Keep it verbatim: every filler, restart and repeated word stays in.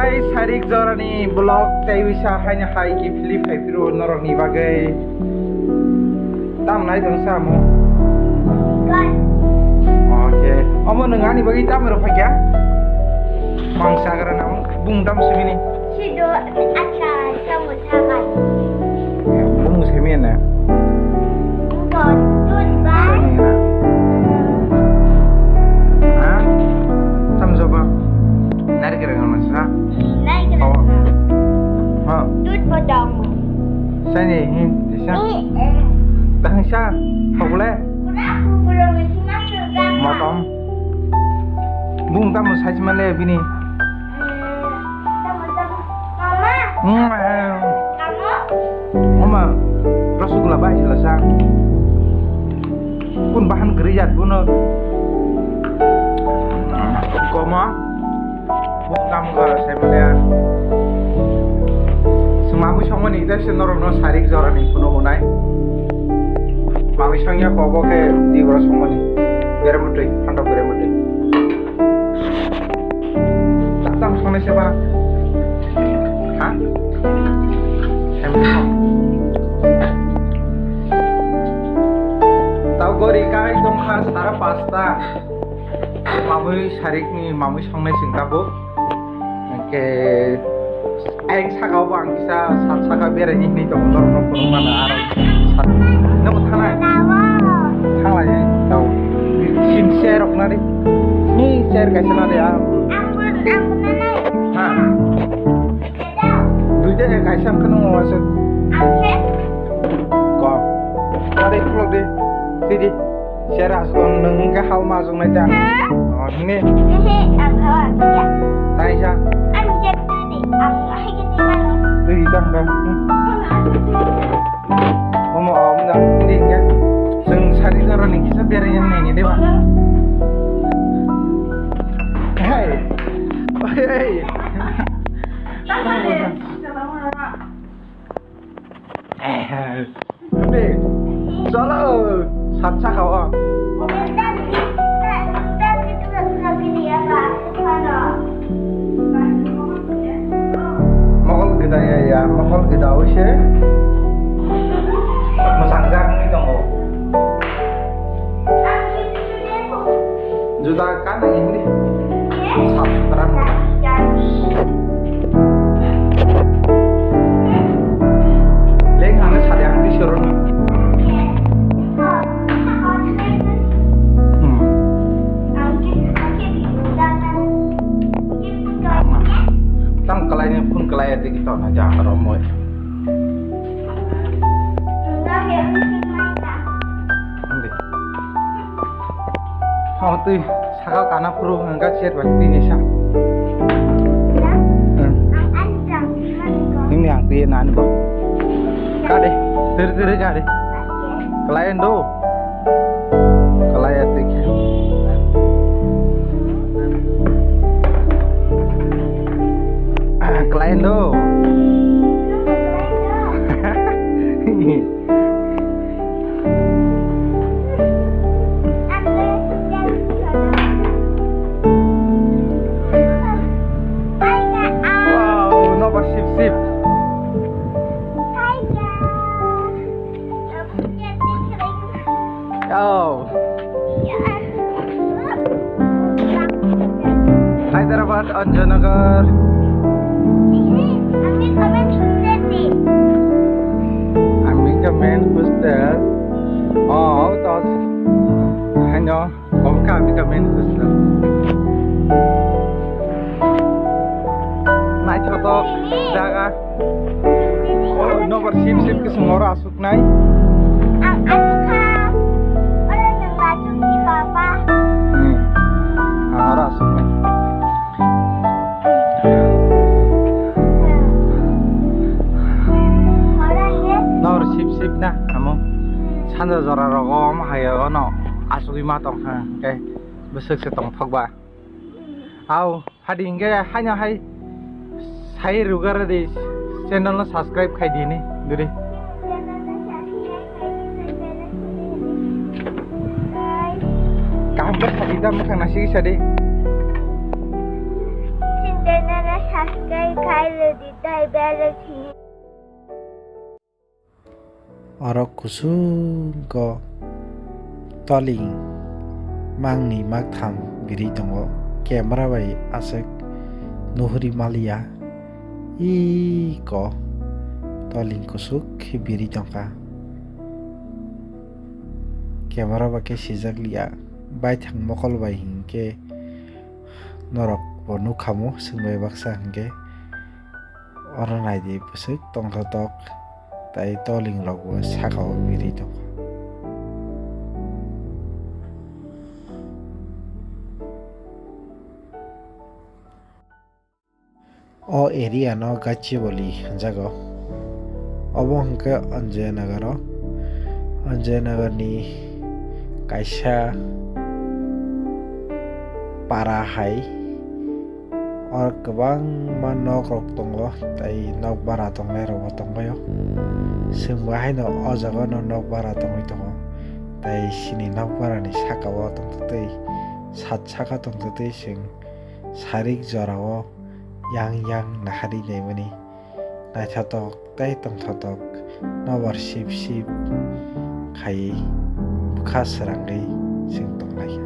Tei sarik jorani vlog tei wisa haino hai ki philip hai phiro norokni bagwi. Tam nai tong samo. Oke. Omo nwng ani bagwi tam rw phaikya? Mang sagra nang bung tam sibini. Sido acha. Bung semi na. Semi na. Ha? Tam joba. Nari kira ngana sa. Ha. Sani hi disa. Dang sa. Thokle. Motom. Bung tam sai male bini. Mama. Hmm, eh. Mama. Mama, rasugula bai sila sa. Kun bahan geriat buno. Koma. Bung kam ga sai male. Semamui songmani ita se norok no sarik jorani kuno hunai. Mami songya kobo ke di bora songmani. Beremutui, handa beremutui. Tatang sone seba. Ha? Tau gori kai tongkha sara pasta. Mamui sarikni mamui songnai sing tabuk. Hingke ayang saka bo ang kisa sat saka berai ni hinui tongo norok no phunuk mano aro sat. Namo thanai? Thanglai tau. Sin share rok nari. Ni share kaisa nari ah. Ha. Duita kaisa ang kheno mo asuk. Ko. Nari khulok di. Sidi. Sera aswk nwng wngkha hal ma chwng nai ta. Ha? Oh, hini. Ehe, ang khawa ang ya. Tai sa. Ang jet tadi, ang hai ke tiba ni. Twi tang ka. Momo om da, hindi nga. Chwng sari jora ni kisa berai yang nai ni, de ba? Hey. Hey. Hindi. Cholo, sat saka o. Mokol gida ya, ya, mokol gida o se. Masang jak ni tongo. Juda kan ini. Sap sutra. Leng ang sari ang di soro. Hmm. Tang kalai ni phone kalai ati kita na ja romoi. Hindi. Thaw twi sakal kana phuru hwnka chet bai twi ni sa. Hmm. Nini ang twi nani bo. Kade, diri diri kade. Kelayan do. Kelaya twi khe. Ah, kelayan do. Wow, nobar sip sip. Oh. Hyderabad, Anjanagar. Ang main hostel. Oh, tos. Hano, omo khe ang main hostel. Naithotok jaga. Oh, nobar sip sip khe chwng oro aswk. Nai. Ang asukha. Oro nwng lachuk di papa. Hmm. Ang oro asuknai. Oro ye. Nor sip sip na amo. Sanja jora rogo omo hai ono asugwi ma tongkha hwnkhe bwswk se tongthok ba. Au. Hadi hingke haino hai sai rugar di channel no subscribe khai di ni duri. Kaham khe sadi da mwkhang nasi sadi. Channel subscribe khai rwdi tei bell sini. Oro kusung o toling mangni maktham birwi tongo. Camera bai aswk nuhuri maliya. Iko toling kusuk khe birwi tongkha. Camera bai khe sijak liya. Baithang mokol bai hinkhe norok bo nukhamu, chwng bai baksa hinkhe. Oro naidi bwswk tongthotok tei toling rok bo saka o birwi tongkha. O area no Gachibowli hinjago. Obo hwnkhe Anjayanagar o, Anjayanagar ni kaisa para hai. Oro kwbangma nok rok tongo, tei nok bara tongnai rok bo tongbaio. Chwng bo haino o jaga no nok bara tongwi tongo, tei chini nok bara ni saka o tongtwtwi, sat saka tongtwtwi chwng sarik jora o yang yang nahari naimani. Naithotok tei tongthotok nobar sip sip khai bwkha srangwi chwng tonglaikha.